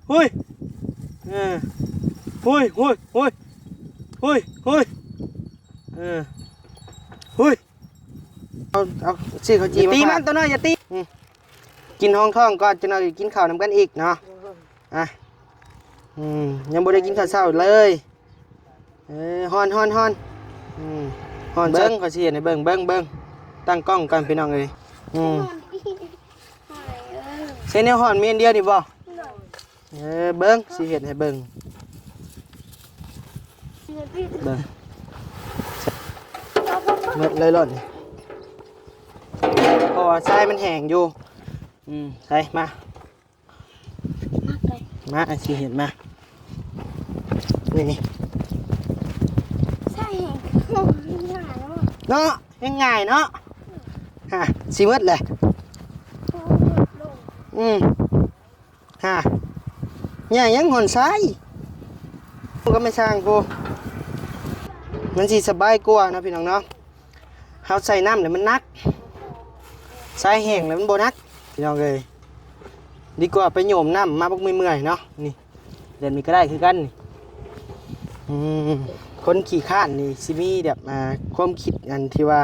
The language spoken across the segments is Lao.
ໂອ້ຍ ເອີ ໂອ້ຍ ໂອ້ຍ ໂອ້ຍ ໂອ້ຍ ເອີ ໂອ້ຍ ເອົາ ເອົາ ຊື້ເຂົ້າຈີ່ ຢ່າຕີມັນ ມາຝາກ ຕົວນ້ອຍ ຢ່າຕີ ອືມ ກິນຮອງທ້ອງກ່ອນ ຈັກໜ່ອຍກິນເຂົ້ານຳກັນອີກເນາະ ອ່ະ ອືມ ຍັງບໍ່ໄດ້ກິນເຂົ້າເຊົ້າເລີຍ ເອີ ຮ້ອນ ຮ້ອນ ຮ້ອນ ອືມ ຮ້ອນ ເບິ່ງ ເບິ່ງ ຂ້ອຍຊິເຮັດໃຫ້ເບິ່ງ ເບິ່ງ ເບິ່ງ ຕັ້ງກ້ອງກ່ອນພີ່ນ້ອງເອີຍ ອືມ ໃຊ້ແນວຮ້ອນມີອັນດຽວນີ້ບໍ່? ເອີ ເບິ່ງ ຊິເຮັດໃຫ້ເບິ່ງ ເບິ່ງ ໝົດເລີຍໂລດນີ້ ເພາະວ່າຊາຍມັນແຫ້ງຢູ່ ອືມ ໃສ່ມາ ມາ ຊິເຮັດມາ ນີ້ ໃສ່ແຫ້ງ ໂອ້ຍ ງ່າຍເນາະ ເນາະ ເຮັດງ່າຍເນາະ ຫາ ຊິໝົດແຫຼະ ໂອ້ຍ ອືມ ຫາ ຫຍ້າຫຍັງຫອນຊາຍ ກໍໄມ່ຊ່າງໂພ ມັນຊິສະບາຍກວ່າເນາະ ພີ່ນ້ອງເນາະ ເຮົາໃສ່ນ້ຳແລ້ວມັນໜັກ ຊາຍແຫ້ງແລ້ວມັນບໍ່ໜັກ ພີ່ນ້ອງເອີຍ ດີກວ່າໄປໂຍມນ້ຳມາບັກເມື່ອຍໆເນາະ ນີ້ ແບບນີ້ກໍໄດ້ຄືກັນນີ້ ອືມ ຄົນຂີ້ຄ້ານນີ້ຊິມີແບບ ອ່າ ຄວາມຄິດອັນທີ່ວ່າ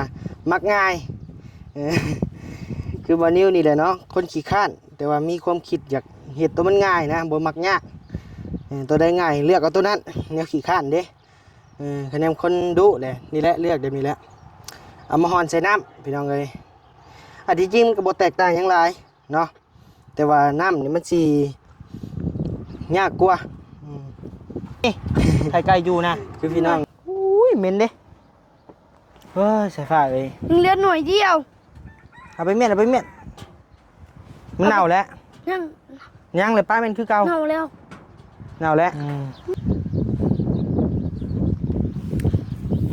ມັກງ່າຍ ເອີ ຄືບ່າວນິວນີ້ແຫຼະເນາະ ຄົນຂີ້ຄ້ານ ແຕ່ວ່າມີຄວາມຄິດຢາກເຮັດໂຕມັນງ່າຍນະ ບໍ່ມັກຍາກ ເອີ ໂຕໃດງ່າຍເລືອກເອົາໂຕນັ້ນ ແນວຂີ້ຄ້ານເດ້ ເອີ ຄະແນນຄົນດຸແຫຼະ ນີ້ແຫຼະ ເລືອກແບບນີ້ແຫຼະ ເອົາມາຮ່ອນໃສ່ນ້ຳ ພີ່ນ້ອງເອີຍ ອັນທີ່ຈິງມັນກໍບໍ່ແຕກຕ່າງຫຍັງຫຼາຍເນາະ ແຕ່ວ່ານ້ຳນີ້ມັນຊິຍາກກວ່າ ອືມ ນີ້ ໄຂ່ໄກ່ຢູ່ນະ ຄືພີ່ນ້ອງ ອຸ້ຍ ເໝັນເດ້ ເອີຍ ສາຍຟ້າເອີຍ ຍັງເຫຼືອໜ່ວຍດຽວ ເອົາໄປມ້ຽນ ເອົາໄປມ້ຽນ ມັນເນົ່າແລ້ວ ຍັງ ຍັງແຫຼະ ປ້າແມ່ນຄືເກົ່າ ເນົ່າແລ້ວ ເນົ່າແລ້ວ ອືມ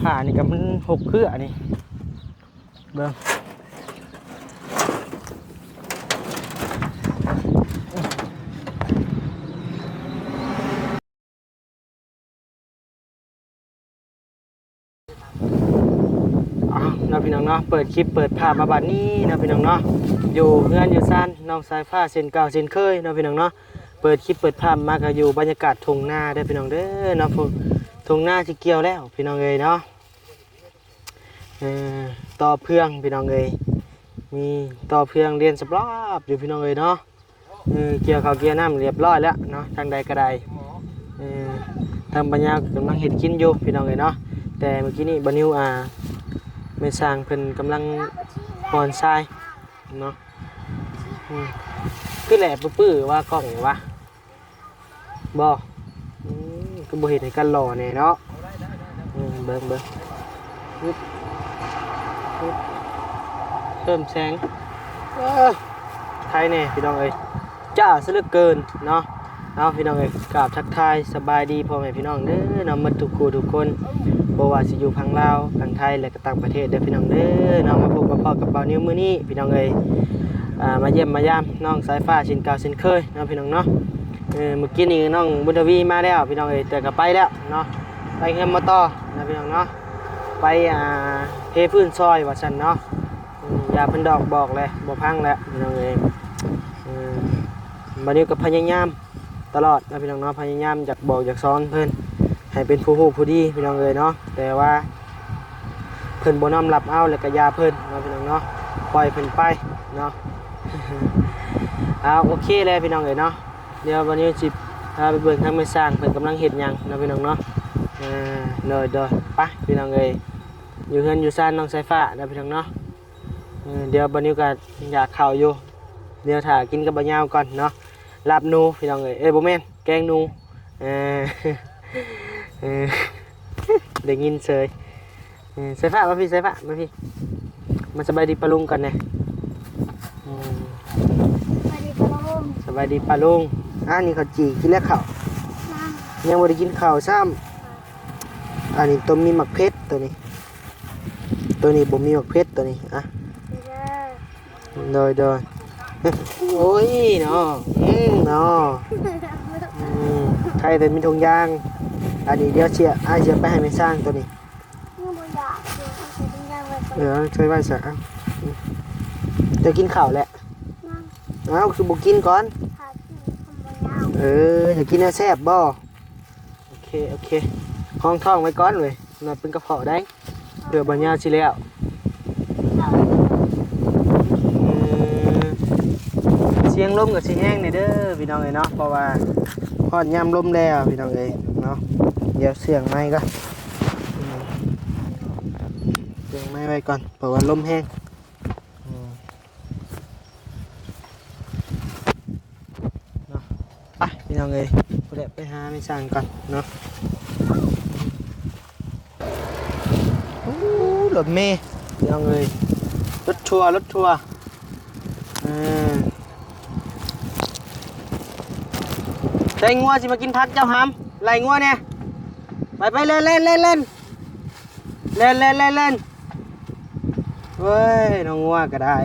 ຜ້ານີ້ກໍມັນຫົກເຄືອນີ້ ເບິ່ງ ເອົາເນາະ ພີ່ນ້ອງເນາະ ເປີດຄລິບເປີດພາບມາບັດນີ້ເນາະ ພີ່ນ້ອງເນາະ ຢູ່ເຮືອນຢູ່ຊານນ້ອງສາຍຟ້າເຊັ່ນເກົ່າເຊັ່ນເຄີຍເນາະ ພີ່ນ້ອງເນາະ ເປີດຄລິບເປີດພາບມາກໍຢູ່ບັນຍາກາດທົ່ງນາເດີ ພີ່ນ້ອງເດີເນາະ ທົ່ງນາຊິກ່ຽວແລ້ວ ພີ່ນ້ອງເອີຍເນາະ. ເອີ ຕໍ່ເຟືອງພີ່ນ້ອງເອີຍ ມີຕໍ່ເຟືອງລຽນສະບລອບຢູ່ພີ່ນ້ອງເອີຍເນາະ ເອີ ກ່ຽວເຂົ້າກ່ຽວນ້ຳລຽບຮ້ອຍແລ້ວເນາະ ທາງໃດກໍໄດ້ ເອີ ທາງບັນຍາກຳລັງເຮັດກິນຢູ່ພີ່ນ້ອງເອີຍເນາະ ແຕ່ມື້ກີ້ນີ້ບ່າວນິວ ອ່າ ແມ່ຊ່າງເພິ່ນກຳລັງຮ່ອນຊາຍເນາະ ອືມ ຄືແຫຼະປຶ້ໆວ່າກ້ອງນີ້ວະ. ບໍ່ ອືມ ຄືບໍ່ເຮັດໃຫ້ກັນຫຼໍ່ແດ່ເນາະ ອືມ ເບິ່ງ ເບິ່ງ ອຶບ ອຶບ ເພີ່ມແສງ ເອີ ໄຄແດ່ພີ່ນ້ອງເອີຍ ຈ້າຊະເຫຼືອເກີນເນາະ ເອົາ ພີ່ນ້ອງເອີຍ ກາບທັກທາຍສະບາຍດີພໍ່ແມ່ພີ່ນ້ອງເດີເນາະ ໝົດທຸກຄູ່ທຸກຄົນ ບໍ່ວ່າຊິຢູ່ຝັ່ງລາວ ຝັ່ງໄທ ແລະ ຕ່າງປະເທດເດີພີ່ນ້ອງເດີເນາະ ມາພົບມາພໍ້ກັບບ່າວນິວມື້ນີ້ພີ່ນ້ອງເອີຍ ອ່າ ມາຢ້ຽມມາຢາມນ້ອງສາຍຟ້າເຊັ່ນເກົ່າເຊັ່ນເຄີຍເນາະພີ່ນ້ອງເນາະ ເອີ ມື້ກີ້ນີ້ນ້ອງບຸນທະວີມາແລ້ວພີ່ນ້ອງເອີຍ ແຕ່ກໍໄປແລ້ວເນາະ ໄປເຮືອນໝໍຕໍ່ເນາະພີ່ນ້ອງເນາະ ໄປ ອ່າ ເທພື້ນຊອຍວ່າຊັ້ນເນາະ ອືມ ຢ່າເພິ່ນດອກບອກແຫຼະ ບໍ່ຟັງແຫຼະພີ່ນ້ອງເອີຍ ເອີ ບ່າວນິວກໍພະຍາຍາມ ຕະຫຼອດເນາະພີ່ນ້ອງເນາະ ພະຍາຍາມຢາກບອກຢາກສອນເພິ່ນໃຫ້ເປັນຜູ້ຮູ້ຜູ້ດີພີ່ນ້ອງເອີຍເນາະ ແຕ່ວ່າເພິ່ນບໍ່ນ້ອມຮັບເອົາ ແລ້ວກໍຢ່າເພິ່ນເນາະພີ່ນ້ອງເນາະ ປ່ອຍເພິ່ນໄປເນາະ ເອົາ ໂອເຄແລ້ວພີ່ນ້ອງເອີຍເນາະ ດຽວບ່າວນິວຊິພາໄປເບິ່ງທາງແມ່ຊ່າງເພິ່ນກຳລັງເຮັດຫຍັງເນາະພີ່ນ້ອງເນາະ ເອີ ໂດຍໆ ໄປພີ່ນ້ອງເອີຍ ຢູ່ເຮືອນຢູ່ຊານນ້ອງສາຍຟ້າເນາະພີ່ນ້ອງເນາະ ເອີ ດຽວບ່າວນິວກໍຢາກເຂົ້າຢູ່ ດຽວຖ້າກິນກັບບ່າວຍາວກ່ອນເນາະ ລາບໜູພີ່ນ້ອງເອີຍ ເອີຍ ບໍ່ແມ່ນ ແກງໜູ ເອີ ເອີ ໄດ້ຍິນເສີຍ ເອີ ສາຍຟ້າ ມາພີ້ ສາຍຟ້າ ມາພີ້ ມາສະບາຍດີປ້າລຸງກ່ອນແດ່ ອືມ ສະບາຍດີປ້າລຸງ ສະບາຍດີປ້າລຸງ ອັນນີ້ເຂົ້າຈີ່ ກິນແລ້ວເຂົ້າ ຍັງ ຍັງບໍ່ໄດ້ກິນເຂົ້າຊ້ຳ ອັນນີ້ຕົ້ມມີໝາກເຜັດ ໂຕນີ້ ໂຕນີ້ບໍ່ມີໝາກເຜັດ ໂຕນີ້ ອ່ະ ໂດຍ ໂດຍ ໂອ້ຍເນາະ ອືມເນາະ ອືມ ໄທແຕ່ມີຖົງຢາງ ອັນນີ້ດຽວເສຍ ອ້າຍເສຍໄປໃຫ້ແມ່ຊ່າງໂຕນີ້ ຍັງບໍ່ຢາກ ເອົາໃສ່ຖົງຢາງໄວ້ກ່ອນ ເອີ ໃສ່ໄວ້ຊະ ເອົາ ເຈົ້າກິນເຂົ້າແລ້ວ ຍັງ ເອົ້າ ຄືບໍ່ກິນກ່ອນ ຂ້າກິນ ມັນບໍ່ຍາວ ເອີ ຢາກກິນແນວແຊບບໍ່? ໂອເຄ ໂອເຄ ຮອງທ້ອງໄວ້ກ່ອນເວີຍ ໜ້ອຍເປັນກະເພາະໄດ໋ ເພື່ອບໍ່ຍາວຊິແລ້ວ. ເອີ ສຽງລົມກໍຊິແຮງແດ່ເດີພີ່ນ້ອງເອີຍເນາະ ເພາະວ່າຮອດຍາມລົມແລ້ວພີ່ນ້ອງເອີຍເນາະ. ດຽວເຊື່ອງໄມ້ກ່ອນ ເຊື່ອງໄມ້ໄວ້ກ່ອນ ເພາະວ່າລົມແຮງ. ເນາະ ໄປພີ່ນ້ອງເອີຍ ພຸ້ນແຫຼະ ໄປຫາແມ່ຊ່າງກ່ອນເນາະ. ໂອ້ ລົດເມພີ່ນ້ອງເອີຍ ລົດທົວ ລົດທົວ. ເອີ ໃສ່ງົວຊິມາກິນຜັກເຈົ້າຫຳ ໄລ່ງົວແດ່ ໄປໆ ແລ່ນ ແລ່ນ ແລ່ນ. ແລ່ນ ແລ່ນ ແລ່ນ ແລ່ນ ເວີຍ ນ້ອງງົວກໍໄດ້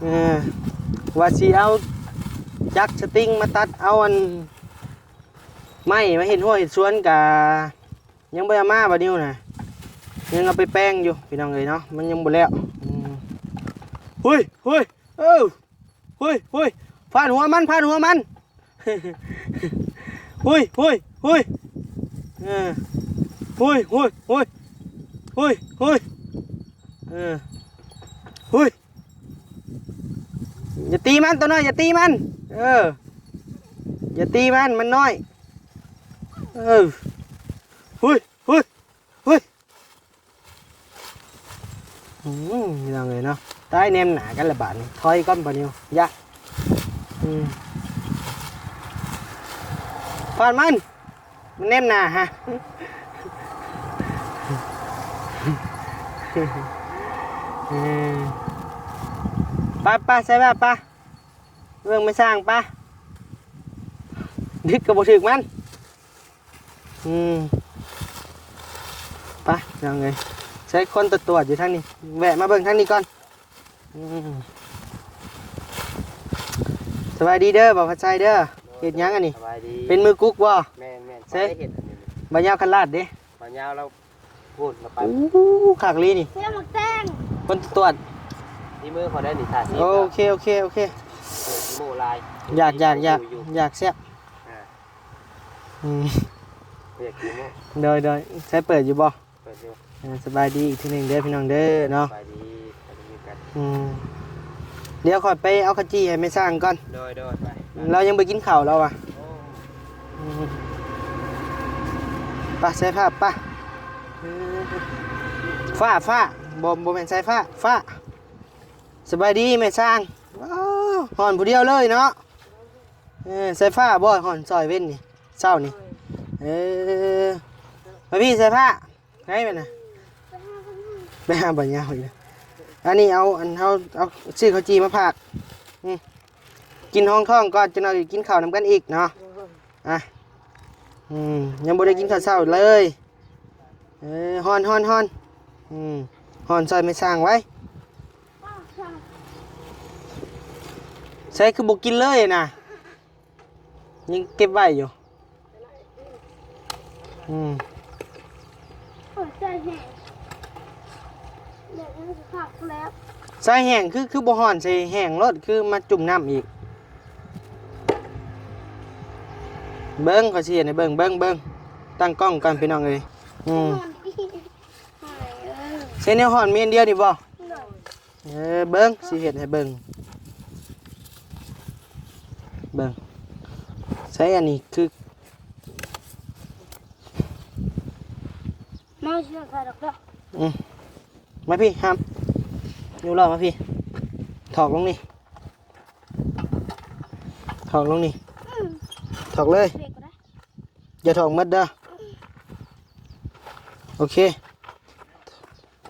ເອີ ວ່າຊິເອົາຈັກສະຕິງມາຕັດເອົາອັນໄມ້ມາເຮັດຮົ້ວເຮັດສວນ ກະຍັງບໍ່ໄດ້ເອົາມາ ບ່າວນິວນະ ຍັງເອົາໄປແປງຢູ່ພີ່ນ້ອງເອີຍເນາະ ມັນຍັງບໍ່ແລ້ວ. ອືມ ຫຸຍ ຫຸຍ ເອີ ຫຸຍ ຫຸຍ ຟາດຫົວມັນ ຟາດຫົວມັນ ຫຸຍ ຫຸຍ ຫຸຍ ເອີ ຫຸຍ ຫຸຍ ຫຸຍ ຫຸຍ ຫຸຍ ເອີ ຫຸຍ ຢ່າຕີມັນ ຕົວນ້ອຍ ຢ່າຕີມັນ ເອີ ຢ່າຕີມັນ ມັນນ້ອຍ ເອີ ຫຸຍ ຫຸຍ ຫຸຍ. ອືມ ພີ່ນ້ອງເອີຍເນາະ ຕາຍແນມໜ້າກັນລະບາດນີ້ ຖອຍກ່ອນ ບ່າວນິວ ຢ່າ ອືມ ຟາດມັນ ມັນແນມໜ້າຫະ ເອີ ໄປໆ ໃສ່ວ່າໄປ ເບິ່ງແມ່ຊ່າງປະ ດຶກກໍບໍ່ຖືກມັນ. ອືມ ໄປພີ່ນ້ອງເອີຍ ໃຊ້ຄົນຕະຕວດຢູ່ທາງນີ້ ແວະມາເບິ່ງທາງນີ້ກ່ອນ. ອືມ ສະບາຍດີເດີ ບ່າວພັດໄຊເດີ ເຮັດຫຍັງອັນນີ້? ສະບາຍດີ ເປັນມືກຸກບໍ່? ແມ່ນໆ ໃຊ້ ຂ້ອຍເຮັດອັນນີ້ ບ່າວຍາວຄັນລາດເດ້ ບ່າວຍາວລາວ ໂອ້ ລາວໄປ ໂອ້ ຄັກອີ່ຫຼີນີ້ ເສຍໝາກແຕງ ຄົນຕະຕວດ ທີ່ມືເຂົາໄດ້ນີ້ ຖ້າຊິ ໂອເຄ ໂອເຄ ໂອເຄ ໂອ້ ໂມຫຼາຍ ຢາກ ຢາກ ຢາກ ຢາກແຊບ ອ່າ ອືມ ຢາກກິນເນາະ ໂດຍ ໂດຍ ໃຊ້ເປີດຢູ່ບໍ່? ເປີດຢູ່ ເອີ ສະບາຍດີອີກເທື່ອໜຶ່ງເດີພີ່ນ້ອງເດີເນາະ ສະບາຍດີ ສະບາຍດີຄືກັນ ອືມ ດຽວຂ້ອຍໄປເອົາເຂົ້າຈີ່ໃຫ້ແມ່ຊ່າງກ່ອນ ໂດຍ ໂດຍ ໄປ ລາວຍັງບໍ່ກິນເຂົ້າລາວວ່າ ໂອ້ ອືມ ໄປ ໃສ່ຜ້າ ໄປ ເອີ ຟ້າ ຟ້າ ບໍ່ ບໍ່ແມ່ນໃສ່ຜ້າ ຟ້າ ສະບາຍດີແມ່ຊ່າງ ວ້າວ ຮ້ອນຜູ້ດຽວເລີຍເນາະ ເອີ ໃສ່ຜ້າບໍ່ ຮ້ອນຊ່ອຍເວັນນີ້ ເຊົ້ານີ້ ເອີ ມາພີ່ ໃສ່ຜ້າ ໃຫ້ມັນນະ ໄປຫາບ່າວຍາວອີກແລ້ວ ອັນນີ້ເອົາ ອັນເຮົາເອົາຊື້ເຂົ້າຈີ່ມາຝາກ ອືມ ກິນຮອງທ້ອງກ່ອນ ຈັກໜ້ອຍກິນເຂົ້ານຳກັນອີກເນາະ ອ່ະ ອືມ ຍັງບໍ່ໄດ້ກິນເຂົ້າເຊົ້າເລີຍ ເອີ ຮ້ອນ ຮ້ອນ ຮ້ອນ ອືມ ຮ້ອນຊ່ອຍແມ່ຊ່າງໄວ້ ໃສຄືບໍ່ກິນເລີຍນະ ຍັງເກັບໄວ້ຢູ່ ອືມ ໃສ່ແຫ້ງ ແບບນີ້ຊິຄັກແລ້ວ ໃສ່ແຫ້ງ ຄື ຄືບໍ່ຮ້ອນ ໃສ່ແຫ້ງໂລດ ຄືມາຈຸ່ມນ້ຳອີກ ເບິ່ງ ຂ້ອຍຊິເຮັດໃຫ້ເບິ່ງ ເບິ່ງ ເບິ່ງ ຕັ້ງກ້ອງກ່ອນພີ່ນ້ອງເອີຍ ອືມ ໃສ່ແນວຮ້ອນມີອັນດຽວນີ້ບໍ່? ເອີ ເບິ່ງ ຊິເຮັດໃຫ້ເບິ່ງ ເບິ່ງ ໃສ່ອັນນີ້ຄື ມາຊິໃສ່ດອກເດີ ອືມ ມາພີ່ ຫ້າມ ຍູ້ລ້ອມາພີ່ ຖອກລົງນີ້ ຖອກລົງນີ້ ອືມ ຖອກເລີຍ ເບຣກກໍໄດ້ ຢ່າຖອກໝົດເດີ ໂອເຄ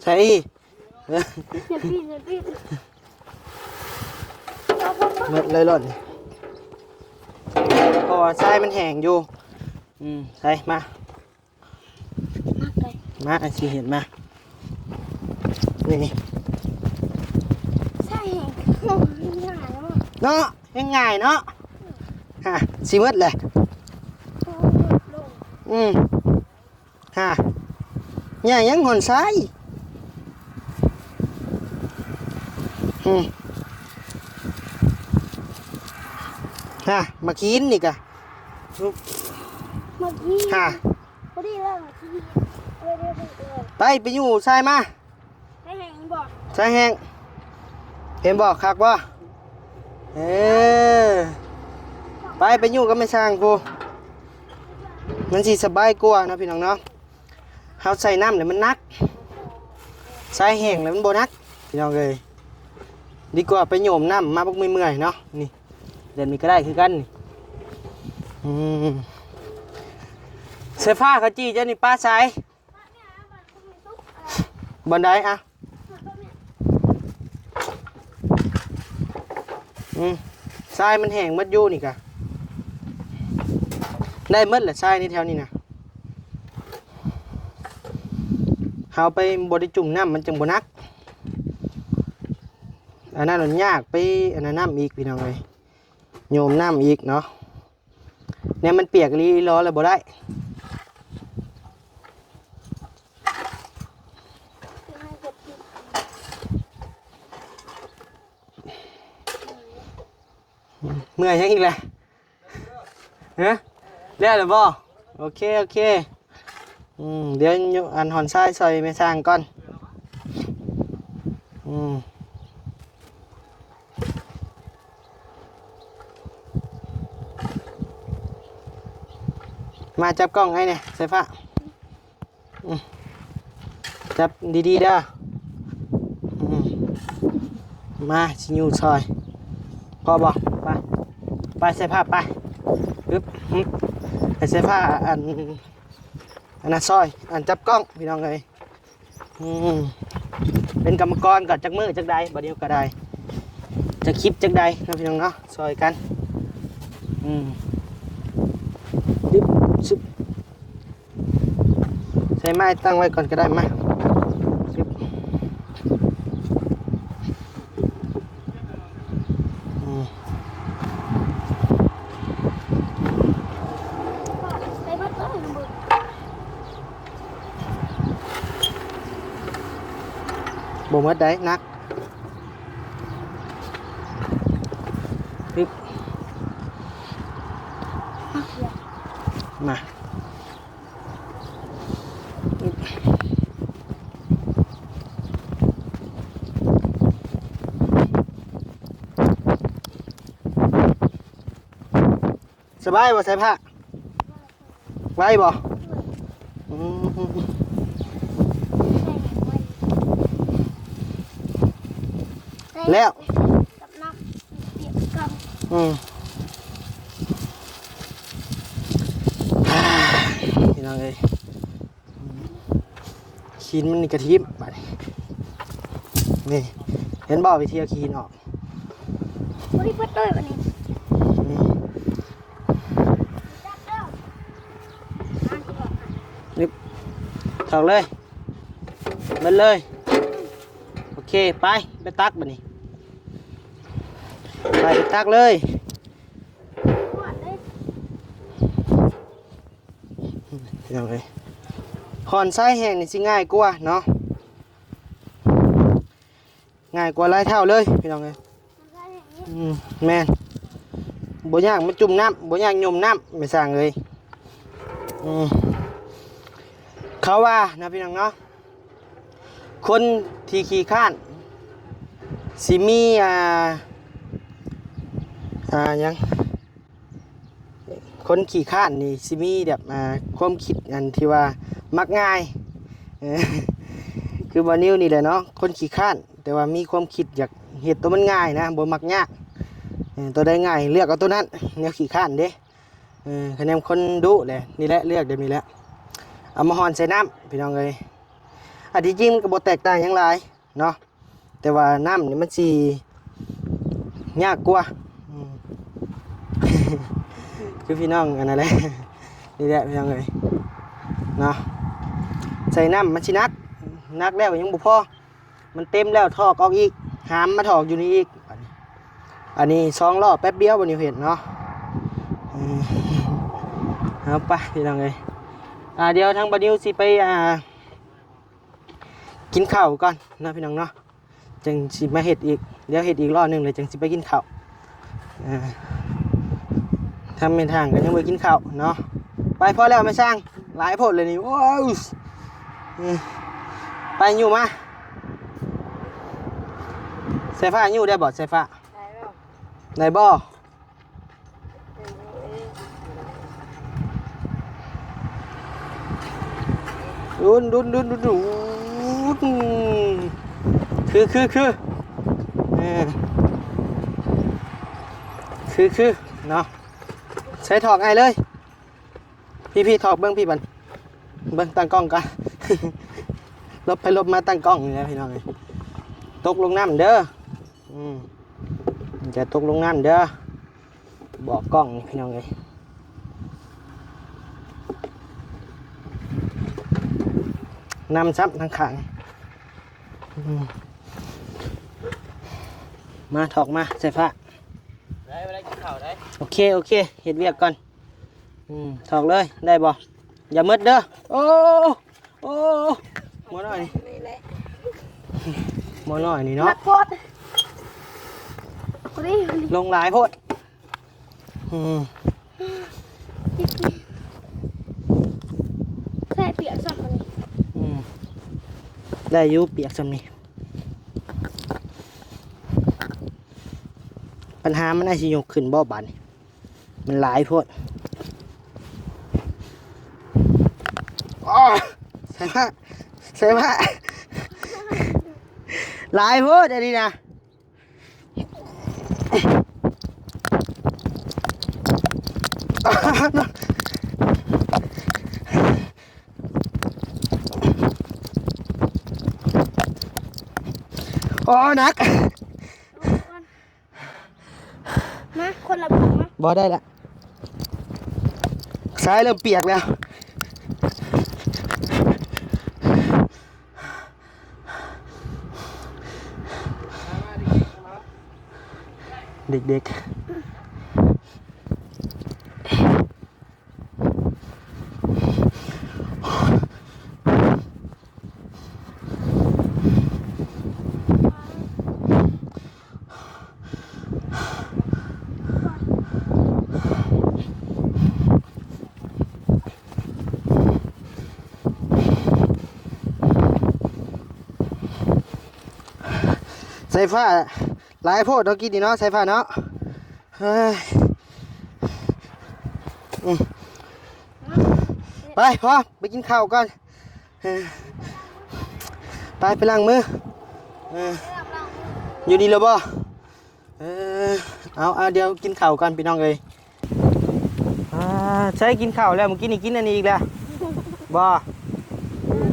ໃສ່ອີກ ຢ່າປິດ ຢ່າປິດ ໝົດເລີຍໂລດ ເພາະວ່າຊາຍມັນແຫ້ງຢູ່ ອືມ ໃສ່ ມາ ມາ ຊິເຮັດມາ ນີ້ ໃສ່ແຫ້ງ ໂອ້ຍ ງ່າຍເນາະ ເນາະ ແຫ້ງງ່າຍເນາະ ຫາ ຊິໝົດແຫຼະ ໂອ້ຍ ອືມ ຫາ ຫຍັງ ຫຍັງຫົນຊາຍ ອືມ ຫາ ມາກິນນີ້ກະ ເມື່ອກີ້ ຮະ ພໍດີເລີຍ ເມື່ອກີ້ ເລີຍ ເລີຍ ເລີຍ ໄປ ໄປຢູ່ຊາຍມາ ຊາຍແຫ້ງບໍ່ ຊາຍແຫ້ງ ເຫັນບໍ່ ຄັກບໍ່ ເອີ ໄປ ໄປຢູ່ກັບແມ່ຊ່າງພຸ້ນ ມັນຊິສະບາຍກວ່າເນາະ ພີ່ນ້ອງເນາະ. ເຮົາໃສ່ນ້ຳແລ້ວມັນໜັກ ຊາຍແຫ້ງແລ້ວມັນບໍ່ໜັກ ພີ່ນ້ອງເອີຍ ດີກວ່າໄປໂຍມນ້ຳມາບັກເມື່ອຍໆເນາະ. ນີ້ ແບບນີ້ກໍໄດ້ຄືກັນນີ້ ອືມ ສາຍຟ້າເຂົາຈີ້ເຈົ້ານີ້ປາໃສ ບ່ອນໃດ ອະ? ອືມ ຊາຍມັນແຫ້ງໝົດຢູ່ນີ້ກະ ໄດ້ໝົດແຫຼະ ຊາຍໃນແຖວນີ້ນະ ເຮົາໄປບໍ່ໄດ້ຈຸ່ມນ້ຳ ມັນຈັ່ງບໍ່ໜັກ ອັນນັ້ນມັນຍາກໄປ ອັນນັ້ນນ້ຳອີກ ພີ່ນ້ອງເອີຍ ໂຍມນ້ຳອີກເນາະ. ແນວມັນປຽກອີ່ຫຼີ ລໍແລ້ວບໍ່ໄດ້ ເມື່ອຍຫຍັງອີກແຫຼະ ຮະ ແລ້ວແລ້ວບໍ່? ໂອເຄ ໂອເຄ ອືມ ດຽວອັນຫອນຊາຍຊ່ອຍແມ່ຊ່າງກ່ອນ ອືມ ມາຈັບກ້ອງໃຫ້ແດ່ ສາຍຟ້າ ອືມ ຈັບດີໆເດີ ອືມ ມາ ຊິຍູ້ຊ່ອຍ ພໍບໍ່? ໄປ ໄປ ສາຍຟ້າ ໄປ ຮຶບ ຮຶບ ໃຫ້ສາຍຟ້າ ອັນ ອັນນັ້ນຊ່ອຍ ອັນຈັບກ້ອງ ພີ່ນ້ອງເອີຍ ອືມ ເປັນກຳມະກອນກໍຈັກມື້ຈັກໃດ ບາດດຽວກໍໄດ້ ຈັກຄລິບຈັກໃດເນາະ ພີ່ນ້ອງເນາະ ຊ່ອຍກັນ ອືມ ຊຶບ ຊຶບ ໃຊ້ໄມ້ຕັ້ງໄວ້ກ່ອນກໍໄດ້ ມາ ຊຶບ ອືມ ບໍ່ໝົດໃດ ໜັກ ມາ ສະບາຍບໍ່ ສາຍຟ້າ? ໄວບໍ່? ອືມ ແລ້ວ ອືມ ພີ່ນ້ອງເອີຍ ຂີ້ດິນມັນນີ້ກະຖິ້ມບາດນີ້ ນີ້ ເຫັນບໍ່ ວິທີເອົາຂີ້ດິນອອກ ບໍ່ໄດ້ເບິດເລີຍບາດນີ້ ນີ້ ນີ້ ຖອກເລີຍ ເບິດເລີຍ ໂອເຄ ໄປ ໄປຕັກບາດນີ້ ໄປ ໄປຕັກເລີຍ. ພີ່ນ້ອງເອີຍ ຮ່ອນຊາຍແຫ້ງນີ້ຊິງ່າຍກວ່າເນາະ ງ່າຍກວ່າຫຼາຍເທົ່າເລີຍ ພີ່ນ້ອງເອີຍ ອືມ ແມ່ນ ບໍ່ຍາກມາຈຸ່ມນ້ຳ ບໍ່ຍາກໂຍມນ້ຳ ແມ່ຊ່າງເອີຍ ອືມ ເຂົາວ່ານະ ພີ່ນ້ອງເນາະ ຄົນທີ່ຂີ້ຄ້ານຊິມີ ອ່າ ອ່າ ຫຍັງ ຄົນຂີ້ຄ້ານນີ້ຊິມີແບບ ອ່າ ຄວາມຄິດອັນທີ່ວ່າມັກງ່າຍ ຄືບ່າວນິວນີ້ແຫຼະເນາະ ຄົນຂີ້ຄ້ານ ແຕ່ວ່າມີຄວາມຄິດຢາກເຮັດໂຕມັນງ່າຍນະ ບໍ່ມັກຍາກ ເອີ ໂຕໃດງ່າຍເລືອກເອົາໂຕນັ້ນ ແນວຂີ້ຄ້ານເດ້ ເອີ ຄະແນນຄົນດຸແຫຼະ ນີ້ແຫຼະ ເລືອກແບບນີ້ແຫຼະ ເອົາມາຮ່ອນໃສ່ນ້ຳ ພີ່ນ້ອງເອີຍ ອັນທີ່ຈິງມັນກໍບໍ່ແຕກຕ່າງຫຍັງຫຼາຍເນາະ ແຕ່ວ່ານ້ຳນີ້ມັນຊິຍາກກວ່າ ອືມ ຄືພີ່ນ້ອງອັນນັ້ນແຫຼະ ນີ້ແຫຼະພີ່ນ້ອງເອີຍເນາະ ໃສ່ນ້ຳມັນຊິໜັກ ໜັກແລ້ວຍັງບໍ່ພໍ ມັນເຕັມແລ້ວຖອກອອກອີກ ຫາມມາຖອກຢູ່ນີ້ອີກ ອັນນີ້ສອງລໍ້ແປັບດຽວ ບ່າວນິວເຮັດເນາະ ເອີ ເອົາໄປພີ່ນ້ອງເອີຍ ອ່າ ດຽວທາງບ່າວນິວຊິໄປ ອ່າ ກິນເຂົ້າກ່ອນເນາະ ພີ່ນ້ອງເນາະ ຈັ່ງຊິມາເຮັດອີກ ດຽວເຮັດອີກລໍ້ໜຶ່ງ ແລ້ວຈັ່ງຊິໄປກິນເຂົ້າ ເອີ ທາງແມ່ທາງກໍຍັງບໍ່ໄດ້ກິນເຂົ້າເນາະ. ໄປ ພໍແລ້ວແມ່ຊ່າງ ຫຼາຍໂພດເລີຍນີ້. ໂອ້ຍ ເອີ ໄປ ຍູ້ມາ. ສາຍຟ້າຍູ້ໄດ້ບໍ່? ສາຍຟ້າ ໄດ້ບໍ່? ໄດ້ບໍ່? ດຸນ ດຸນ ດຸນ ດຸນ ດຸນ. ຄື ຄື ຄື ເອີ ຄື ຄືເນາະ. ໃສ່ຖອກອ້າຍເລີຍ. ພີ່ໆ ຖອກເບິ່ງ ພີ່ບັດ ເບິ່ງຕັ້ງກ້ອງກ່ອນ. ຫຼົບໄປຫຼົບມາຕັ້ງກ້ອງນີ້ແຫຼະ ພີ່ນ້ອງເອີຍ. ຕົກລົງນ້ຳເດີ. ອືມ ຢ່າຕົກລົງນ້ຳເດີ ບອກກ້ອງນີ້ ພີ່ນ້ອງເອີຍ. ນ້ຳຊ້ຳທາງຂ້າງ. ອືມ ມາ ຖອກມາ ສາຍຟ້າ. ໄດ້ ໄດ້ກິນເຂົ້າໄດ້. ໂອເຄ ໂອເຄ ເຮັດວຽກກ່ອນ. ອືມ ຖອກເລີຍ ໄດ້ບໍ່? ຢ່າໝົດເດີ. ໂອ້ ໂອ້ ໝໍນ້ອຍນີ້ ໝໍນ້ອຍນີ້ເນາະ ໜັກໂພດ ພໍດີ ລົງຫຼາຍໂພດ. ອືມ ໃສ່ປຽກຊ້ຳນີ້. ອືມ ໄດ້ຢູ່ ປຽກຊ້ຳນີ້. ບັນຫາມັນອາດຊິຍົກຂຶ້ນບໍ່ບາດນີ້? ມັນຫຼາຍໂພດ. ອໍ ໃສ່ຜ້າ ໃສ່ຜ້າ ຫຼາຍໂພດອັນນີ້ນະ. ອໍ ໜັກ. ມາ ຄົນລະບ່ອນມາ. ບໍ່ໄດ້ລະ ຊາຍເລີ່ມປຽກແລ້ວ ເດັກໆ. ສາຍຟ້າຫຼາຍໂພດເນາະ ກິນນີ້ເນາະ ສາຍຟ້າເນາະ. ເຮີ້ຍ ອືມ ໄປ ພໍ ໄປກິນເຂົ້າກ່ອນ. ເອີ ໄປ ໄປລ້າງມື. ເອີ ຢູ່ດີແລ້ວບໍ່? ເອີ ເອົາ ເອົາ ດຽວກິນເຂົ້າກ່ອນ ພີ່ນ້ອງເອີຍ. ອ່າ ໃຊ້ກິນເຂົ້າແລ້ວ ມື້ກີ້ນີ້ກິນອັນນີ້ອີກແລ້ວບໍ່?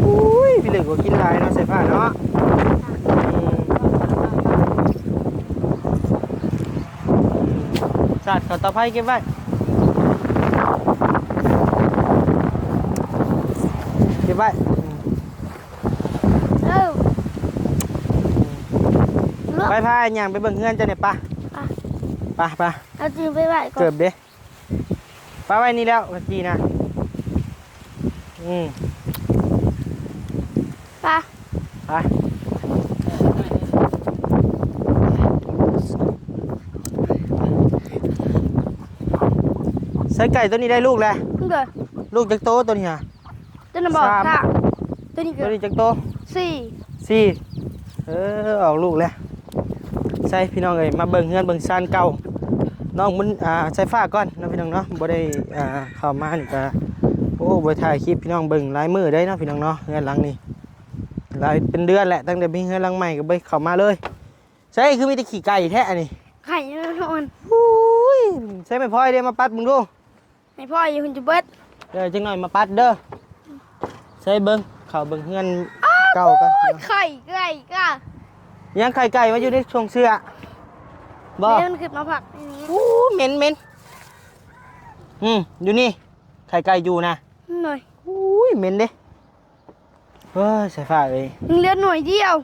ອຸ້ຍ ພີ່ເລິກກໍກິນຫຼາຍເນາະ ສາຍຟ້າເນາະ. ອືມ ສາດເຂົ້າເຕົາໄຟເກັບໄວ້ ເກັບໄວ້. ເອີ ໄປ ພາຍ່າງໄປເບິ່ງເຮືອນເຈົ້າແດ່ ປະ ປະ ປະ ເອົາຈື່ໄປໄວ້ກ່ອນ ເກີບເດ້ ປະໄວ້ນີ້ແລ້ວ ກະຈີນະ. ອືມ ປະ ໄປ ໃສ່ໄກ່ໂຕນີ້ໄດ້ລູກແລ້ວ ເດີ ລູກຈັກໂຕໂຕນີ້ຫະ? ຕົວນັ້ນບໍ່ ສາມ ສາມ ຕົວນີ້ກໍ ຕົວນີ້ຈັກໂຕ? ສີ່ ສີ່ ເອີ ອອກລູກແລ້ວ. ໃຊ່ພີ່ນ້ອງເອີຍ ມາເບິ່ງເຮືອນເບິ່ງຊານເກົ່ານ້ອງບຸນ ອ່າ ສາຍຟ້າກ່ອນເນາະ ພີ່ນ້ອງເນາະ. ບໍ່ໄດ້ ອ່າ ເຂົ້າມານີ້ກະ ໂອ້ ບໍ່ໄດ້ຖ່າຍຄລິບພີ່ນ້ອງເບິ່ງຫຼາຍມື້ເດ້ເນາະ ພີ່ນ້ອງເນາະ. ເຮືອນຫຼັງນີ້ຫຼາຍເປັນເດືອນແຫຼະ ຕັ້ງແຕ່ມີເຮືອນຫຼັງໃໝ່ກໍບໍ່ໄດ້ເຂົ້າມາເລີຍ. ໃຊ່ ຄືມີແຕ່ຂີ້ໄກ່ແທ້ອັນນີ້ ໄກ່ນອນ. ໂອ້ຍ ໃຊ້ໄມ້ພອຍເດ້ ມາປັດເບິ່ງດູ. ໃຫ້ພໍ່ຢູ່ພຸ້ນຈະເບິດ ເອີ ຈັກໜ້ອຍມາປັດເດີ. ໃສ່ເບິ່ງ ເຂົ້າເບິ່ງເຮືອນເກົ່າກ່ອນ. ໂອ້ຍ ໄຂ່ໄກ່ກະ ຍັງໄຂ່ໄກ່ມາຢູ່ໃນຊ່ອງເສື້ອບໍ່? ແມ່ມັນຂຶ້ນມາພັກ. ອູ້ ເໝັນ ເໝັນ. ອືມ ຢູ່ນີ້ ໄຂ່ໄກ່ຢູ່ນະ. ໂດຍ. ອູ້ຍ ເໝັນເດ້. ເອີຍ ສາຍຟ້າເອີຍ ຍັງເຫຼືອໜ່ວຍດຽວ.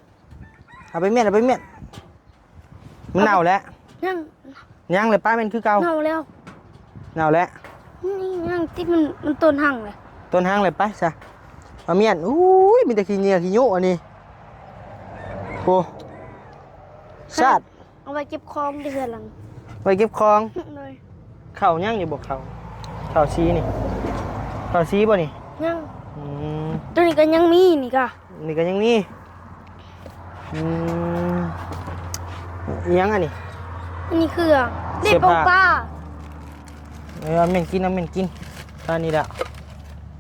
ເອົາໄປມ້ຽນ ເອົາໄປມ້ຽນ ມັນເນົ່າແລ້ວ. ຍັງ ຍັງເລີຍ ປ້າແມ່ນຄືເກົ່າ. ເນົ່າແລ້ວ ເນົ່າແລ້ວ. ນີ້ຍັງຕິດ ມັນ ມັນຕົ້ນຮັງເລີຍ ຕົ້ນຮັງເລີຍ. ໄປຊະ ເອົາມ້ຽນ. ອູ້ຍ ມີແຕ່ຂີ້ເຫຍື້ອຂີ້ຍຸອັນນີ້. ໂອ້ ຊາດ. ເອົາໄວ້ເກັບຂອງເດີ ເຮືອນຫຼັງ ໄວ້ເກັບຂອງ. ໂດຍ. ເຂົ້າຍັງຢູ່ບໍ່? ເຂົ້າ ເຂົ້າສີນີ້ ເຂົ້າສີບໍ່ນີ້? ຍັງ. ອືມ ໂຕນີ້ກໍຍັງມີນີ້ກະ ນີ້ກໍຍັງມີ. ອືມ ອີຫຍັງອັນນີ້? ອັນນີ້ຄື ເສື້ອຜ້າ ເດັບປາ ເອີ ເອົາແມ່ນກິນ ເອົາແມ່ນກິນ ຕານີ້ລະ.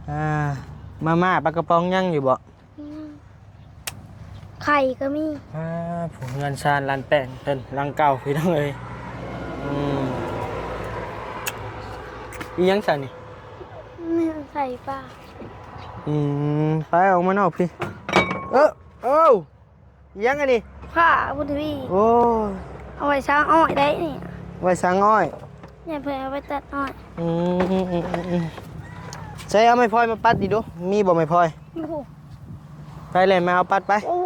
ອ່າ ມາມ່າ ປາກະປ໋ອງຍັງຢູ່ບໍ່? ຍັງ. ໄຂ່ກໍມີ. ອ່າ ຜູ້ເຮືອນຊານລານແປ້ງເພິ່ນ ຫຼັງເກົ່າ ພີ່ນ້ອງເອີຍ. ອືມ ອີຫຍັງຊັ້ນນີ້? ແມ່ນໃສ່ປາ. ອືມ ໄປອອກມານອກພີ້. ເອີ ເອີ ອີຫຍັງອັນນີ້? ຜ້າບຸນທະວີ. ໂອ້ຍ ເອົາໄວ້ສາງອ້ອຍໄດ້ນີ້ ໄວ້ສາງອ້ອຍ. ແມ່ນເພິ່ນເອົາໄປຕັດອ້ອຍ. ອືມ ໃຊ້ເອົາໄມ້ພອຍມາປັດດີດູ ມີບໍ່ໄມ້ພອຍ? ຢູ່. ໄປແລ່ນມາເອົາປັດໄປ. ໂອ້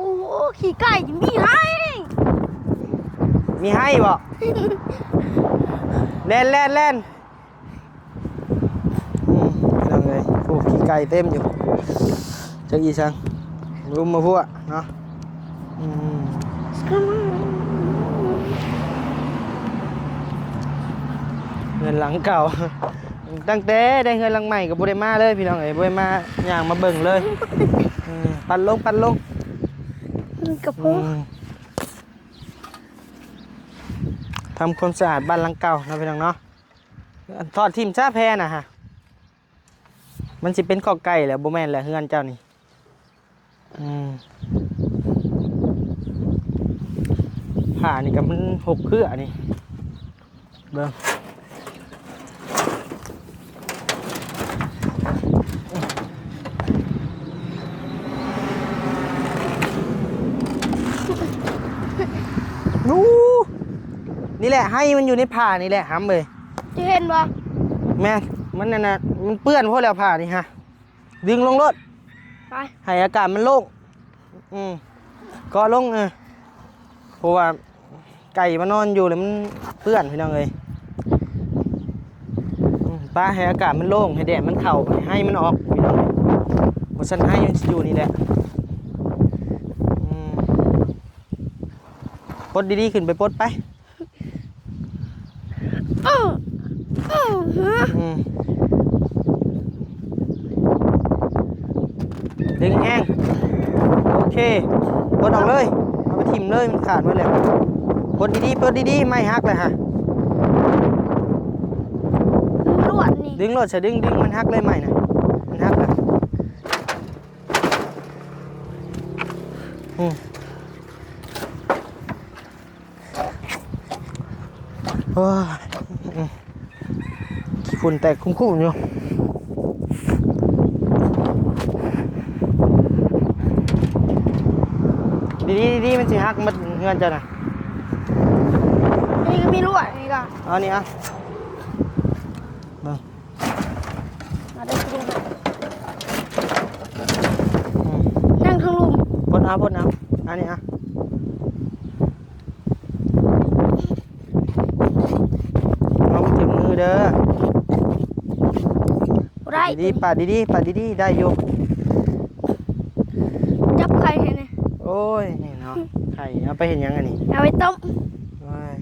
ຂີ້ໄກ່ມີໄຮ່ ມີໄຮ່ບໍ່? ແລ່ນ ແລ່ນ ແລ່ນ. ອືມ ພີ່ນ້ອງເອີຍ ໂອ້ ຂີ້ໄກ່ເຕັມຢູ່ ຈັກອີ່ສັງ ລຸມມາພວກເນາະ. ອືມ ເຮືອນຫຼັງເກົ່າ ຕັ້ງແຕ່ໄດ້ເຮືອນຫຼັງໃໝ່ກໍບໍ່ໄດ້ມາເລີຍ ພີ່ນ້ອງເອີຍ ບໍ່ໄດ້ມາ ຍ່າງມາເບິ່ງເລີຍ. ເອີ ປັດລົງ ປັດລົງ ມັນກໍພໍ. ອືມ ທຳຄວາມສະອາດບ້ານຫຼັງເກົ່າເນາະ ພີ່ນ້ອງເນາະ. ຖອດຖິ້ມຊະແພນະຮະ ມັນຊິເປັນຂອກໄກ່ແລ້ວ ບໍ່ແມ່ນແຫຼະເຮືອນເຈົ້ານີ້. ອືມ ຜ້ານີ້ກໍມັນຫົກເຄືອນີ້ ເບິ່ງ. ນູ່ ນີ້ແຫຼະ ໄຮ່ມັນຢູ່ໃນຜ້ານີ້ແຫຼະ ຫຳເອີຍ. ຈະເຫັນບໍ່? ແມ່ນ ມັນນັ້ນນະ ມັນເປື້ອນໂພດແລ້ວຜ້ານີ້ຮະ ດຶງລົງໂລດ ໄປ ໃຫ້ອາກາດມັນໂລ່ງ. ອືມ ເກາະລົງ ເອີ ເພາະວ່າໄກ່ມານອນຢູ່ແລ້ວມັນເປື້ອນ ພີ່ນ້ອງເອີຍ. ອືມ ປະໃຫ້ອາກາດມັນໂລ່ງ ໃຫ້ແດດມັນເຂົ້າ ໃຫ້ໄຮ່ມັນອອກ ພີ່ນ້ອງເອີຍ ບໍ່ຊັ້ນໄຮ່ມັນຊິຢູ່ນີ້ແຫຼະ. ອືມ ປົດດີໆ ຂຶ້ນໄປປົດໄປ. ເອີ ເອີ ອືມ ດຶງແຮງ ໂອເຄ ປົດອອກເລີຍ ເອົາໄປຖິ້ມເລີຍ ມັນຂາດໝົດແລ້ວ. ປົດດີໆ ປົດດີໆ ໄມ້ຫັກແລ້ວຫະ ລວດນີ້ ດຶງໂລດຊະ ດຶງ ດຶງ ມັນຫັກເລີຍ ໄມ້ນະ ມັນຫັກແລ້ວ. ອືມ ໂອ້ຍ ຂີ້ຝຸ່ນແຕກຄຸ້ມໆຢູ່. ດີໆ ດີໆ ມັນຊິຫັກໝົດເຮືອນເຈົ້ານະ. ນີ້ກໍມີລວດນີ້ກໍ ເອົານີ້ ເອົາ ເບິ່ງ ມາໄດ້ຊິໄດ້ ອືມ ນັ່ງເທິງລຸ່ມ ພົ້ນເອົາ ພົ້ນເອົາ ອັນນີ້ ອ່ະ ເອົາ ມັນຖືກມືເດີ ບໍ່ໄດ້ ດີໆ ປາດດີໆ ປາດດີໆ ໄດ້ຢູ່ ຈັບໄຂ່ໃຫ້ແດ່ ໂອ້ຍ ນີ້ເນາະ ໄຂ່ ເອົາໄປເຮັດຫຍັງອັນນີ້ ເອົາໄປຕົ້ມ ໂອ້ຍ.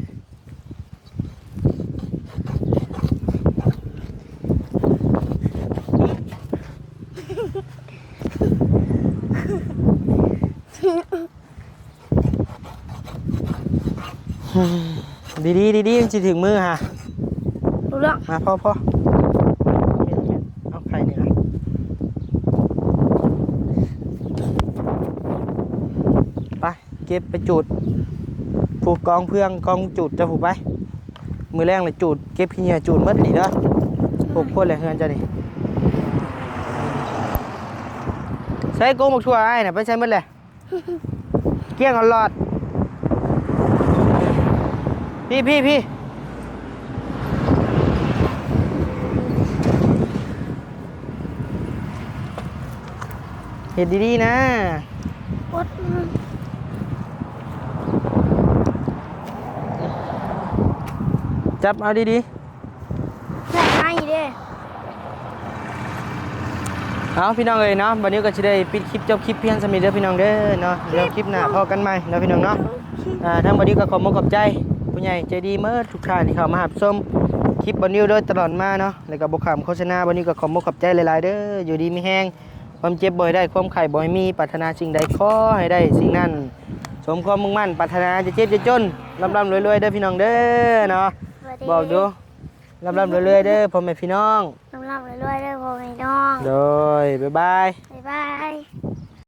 ດີໆ ດີໆ ມັນຊິຖືກມືຫະ ຮູ້ເລື່ອງ ມາ ພໍ ພໍ ເອົາໄຂ່ນີ້ລະ ໄປ. ເກັບໄປຈູດ ຜູ້ກອງເຟືອງກອງຈູດເຈົ້າຜູ້ໄປ ມື້ແລງລະຈູດ ເກັບຂີ້ເຫຍື້ອຈູດໝົດນີ້ເດີ ໂພກໂພດແຫຼະເຮືອນເຈົ້ານີ້ ໃສ່ກົງບັກຖົ່ວອ້າຍນະ ໄປໃສ່ໝົດແຫຼະ ກ້ຽງເອົາຫຼອດ ພີ້ໆ ເຮັດດີໆ ນະ ກົດ ຈັບເອົາດີໆ ແມ່ນໄມ້ເດ້ ເອົາ ພີ່ນ້ອງເອີຍເນາະ ບັດນີ້ກໍຊິໄດ້ປິດຄລິບ ຈົບຄລິບພຽງສ່ຳນີ້ເດີພີ່ນ້ອງເດີເນາະ ດຽວຄລິບໜ້າພໍ້ກັນໃໝ່ເນາະພີ່ນ້ອງເນາະ ອ່າ ທາງບັດນີ້ກໍຂໍຂອບໃຈຜູ້ໃຫຍ່ໃຈດີໝົດທຸກທ່ານທີ່ເຂົ້າມາຮັບຊົມ ຄລິບບ່າວນິວໂດຍຕະຫຼອດມາເນາະ ແລ້ວກໍບໍ່ຂ້າມໂຄສະນາ. ບ່າວນິວກໍຂໍມຸກຂອບໃຈຫຼາຍໆເດີ ຢູ່ດີມີແຮງ ຄວາມເຈັບບໍ່ໃຫ້ໄດ້ ຄວາມໄຂ້ບໍ່ໃຫ້ມີ ປາດຖະໜາສິ່ງໃດຂໍໃຫ້ໄດ້ສິ່ງນັ້ນ ສົມຄວາມມຸ່ງໝັ້ນປາດຖະໜາ ຢ່າເຈັບຢ່າຈົນ ລ່ຳໆລວຍໆເດີພີ່ນ້ອງເດີເນາະ. ບອກດູ ລ່ຳໆລວຍໆເດີພໍ່ແມ່ພີ່ນ້ອງ ລ່ຳໆລວຍໆເດີພໍ່ແມ່ພີ່ນ້ອງ. ໂດຍ ບາຍບາຍ ບາຍບາຍ.